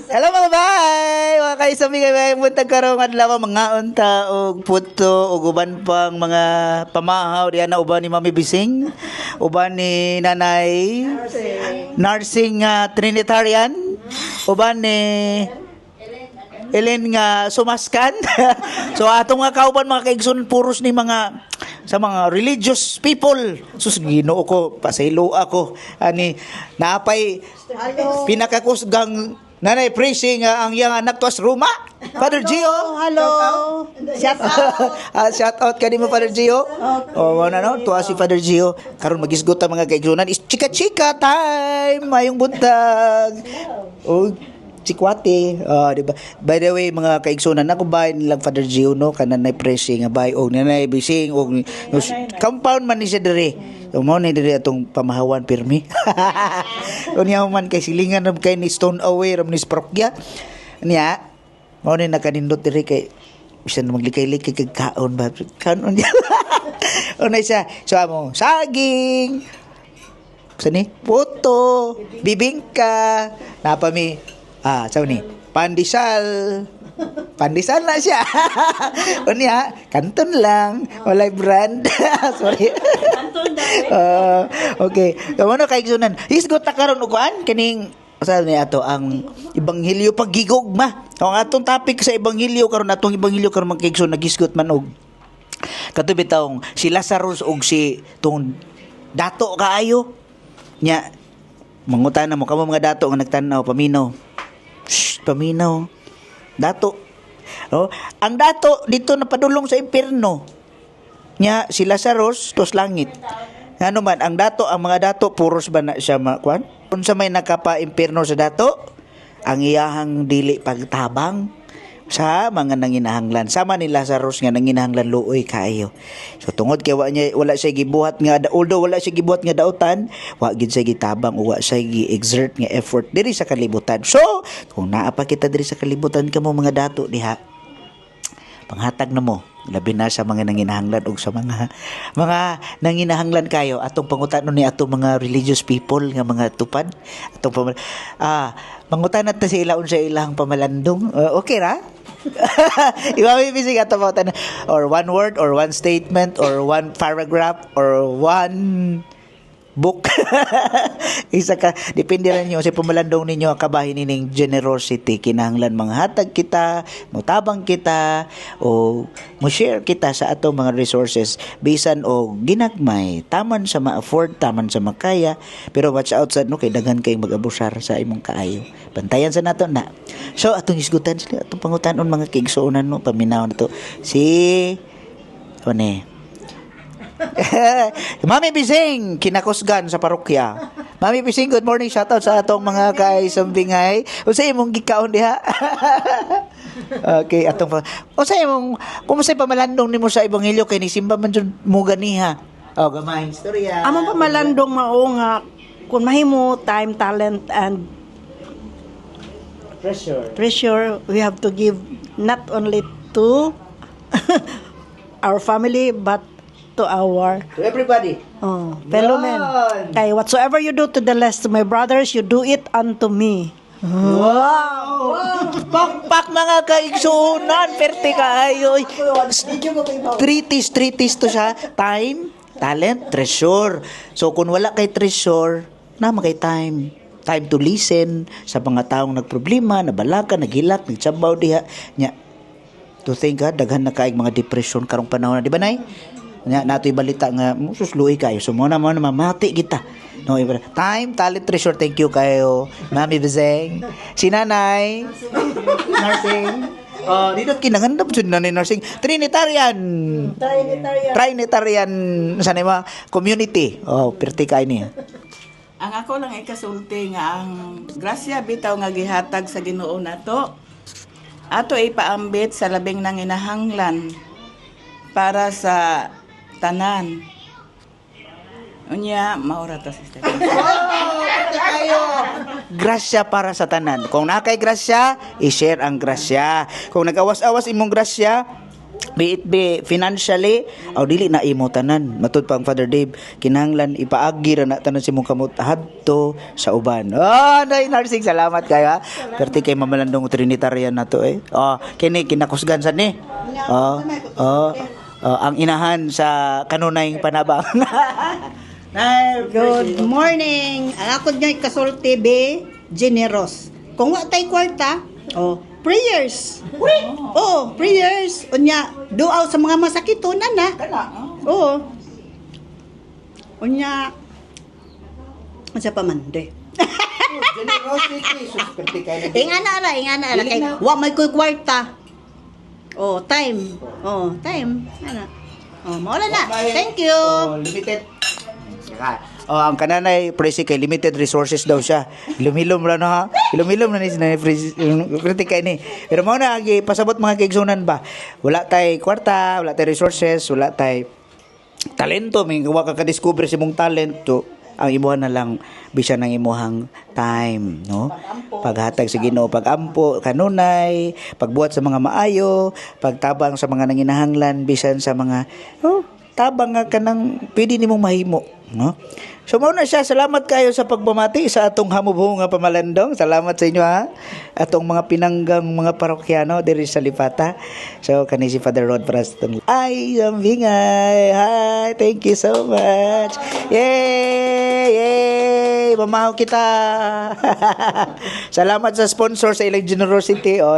Hello mga bay! Mga kaisami kay may buntag karong adlaw, mga unta og puto ug uban pang mga pamahaw diyan na uban ni Mami Bising, uban ni Nanay Nursing Trinitarian, uban ni Ellen nga sumaskan. So atong mga kauban, mga kaigsoon, puros ni mga sa mga religious people. Sus, Ginoo ko, pasaylo ako. Ani naapay pinakakusgang Nanay Prissy nga ang iyang anak tuas Roma. Father Gio. Hello. Shout out. Ah, shout out kanimo, Father Gio. Oh, ano no, tuwa si Father Gio. Karon magisgot ang mga kaigsunan is chika-chika time, mayong buntag. Oh, sikwate. Ah, di ba? By the way, mga kaigsunan, ako bay nilang Father Gio, no, kanan nay Prissy nga bay og nanay Bising og compound man ni siya diri. So mo ni diri atong pamahawan pirmi. Unya man kay silingan ram kay ni stone away ram ni parokya. Niya, mao ni nakanindot diri kay bisan maglikay-likay kag kaon ba. Kaon niya. Unay siya. So amo saging. Sa ni? Puto, bibingka, napa mi, sa ni? Pandesal. Pandesal na siya. Unya, kanton lang. Walay brand. Sorry. Okay. Kamo na kay sunan. Hisgot ta karon og kuan kining sa ni ato ang Ebanghelyo paggigugma. Ang atong topic sa Ebanghelyo karon, atong Ebanghelyo karon, mga kaigsoon, nagisgot man og kato bitawng si Lazarus og si tong dato kaayo. Nya mangutana mo kamo mga dato nga nagtan-aw, paminaw. Shh, paminaw. Dato. Oh, ang dato dito napadulong sa impierno. Nya si Lazarus tos langit. Ngano man ang dato, ang mga dato puros ba na siya makuan? Unsa may nakapa-impierno sa dato? Ang iyahang dili pagtabang sa mga nanginahanglan. Sama ni Lazarus nga nanginahanglan luoy kaayo. So tungod kay wa niya wala siya gibuhat nga, although wala siya gibuhat nga dautan, wa gid siya gitabang o wa siya gi-exert nga effort diri sa kalibutan. So kung naa pa kita diri sa kalibutan, kamo mga dato diha, panghatag na mo, labi na sa mga nanginahanglan og sa mga nanginahanglan kayo. Atong pangutano ni atong mga religious people nga mga tupad atong mangutan ta sila unsa ilang pamalandong. Okay ra. Iba bisig ato pangutan, or one word or one statement or one paragraph or one book, isa ka, depende rin ninyo sa pamalandong ninyo. Ang kabahin nining generosity, kinahanglan manghatag kita, motabang kita o mo share kita sa atong mga resources bisan o ginagmay, taman sa ma-afford, taman sa makaya. Pero watch out sad no, kay daghan kay mag-abusar sa imong kaayo. Bantayan sa nato na. So atong hisgutan sila, atong pangutanon, mga kaigsuonan no, paminaw na to si ano. Mami Bising, kinakusgan sa parokya. Mami Bising, good morning. Shoutout sa atong mga kaisumbingay. Unsa imong gikaon diha? Okay, atong unsa imong kumusta pamalandong nimo sa ebanghelyo kay nisimba man jud mo ganiha? Oh, gamay istorya. Among pamalandong mao nga kung mahimo, time, talent and treasure. Treasure, we have to give not only to our family but to our To everybody. Oh, fellow men. Yun. Kay whatsoever you do to the less to my brothers, you do it unto me. Wow! Pakpak, mga kaigsuonan, perte kaayo. Treatise, treatise to siya. Time, talent, treasure. So kung wala kay treasure, naa kay time. Time to listen sa mga taong nagproblema, nabalaka, naghilak, nagtsabaw diha. Nya, to think ha, daghan na kaayg mga depression karong panahon na, di ba, Nay? Nya natoy balita nga sus, luoy kayo. So mo na mamati kita. No, iba. Time, talent, treasure. Thank you kayo, Mami Bizeng. Si Nanay Nursing. Oh, dito kinangandam jud Nanay Nursing. Trinitarian. Trinitarian. Trinitarian sa nima community. Oh, perti kay niya. Ang ako lang ikasulti nga ang grasya bitaw nga gihatag sa Ginoo nato ato ipaambit sa labing nanginahanglan para sa tanan. Unya, maura ta, sister. Kayo. Grasya para sa tanan. Kung naa kay grasya, i-share ang grasya. Kung nag-awas-awas imong grasya, Be it be financially o dili na imo tanan. Matud pa ang Father Dave, kinahanglan ipaagi ra na tanan sa imong kamot hadto sa uban. Oh, nay nursing, salamat kayo ha. Perti kay mamalandong Trinitarian na to eh. Oh, kini kinakusgan sa ni. Oh, ang inahan sa kanunay panabang. Nay, Good morning. Ang ako niya kasulti, be generous. Kung wa tay kwarta, oh, prayers. Oh, prayers. Unya, duaw sa mga masakito na na. Oo. Unya, unsa pa man de? Generosity, sus, perti kay Ingana ra kay wa may koy kwarta. Oh, time. Oh, time. Ana. Oh, mao na. Thank you. Oh, limited. Oh, ang kananay presi kay limited resources daw siya. Hilom-hilom ra no ha. Hilom-hilom na ni si nanay presi. Kritika ni. Pero mao na ang pasabot, mga kaigsunan ba. Wala tay kwarta, wala tay resources, wala tay talento, may wa ka ka-discover sa imong talent to, ang imuha na lang bisan ang imuhang time, no, paghatag sa Ginoo, pagampo kanunay, pagbuhat sa mga maayo, pagtabang sa mga nanginahanglan, bisan sa mga, oh, tabang nga kanang pwede nimong mahimo, no? So mao na siya. Salamat kayo sa pagpamati sa atong hamubong nga pamalandong. Salamat sa inyo ha, atong mga pinanggang mga parokyano diri sa Lipata. So kani si Father Rod Preston ay sambingay. Hi, thank you so much. Yay, yay, mamahaw kita. Salamat sa sponsor sa ilang generosity, oh.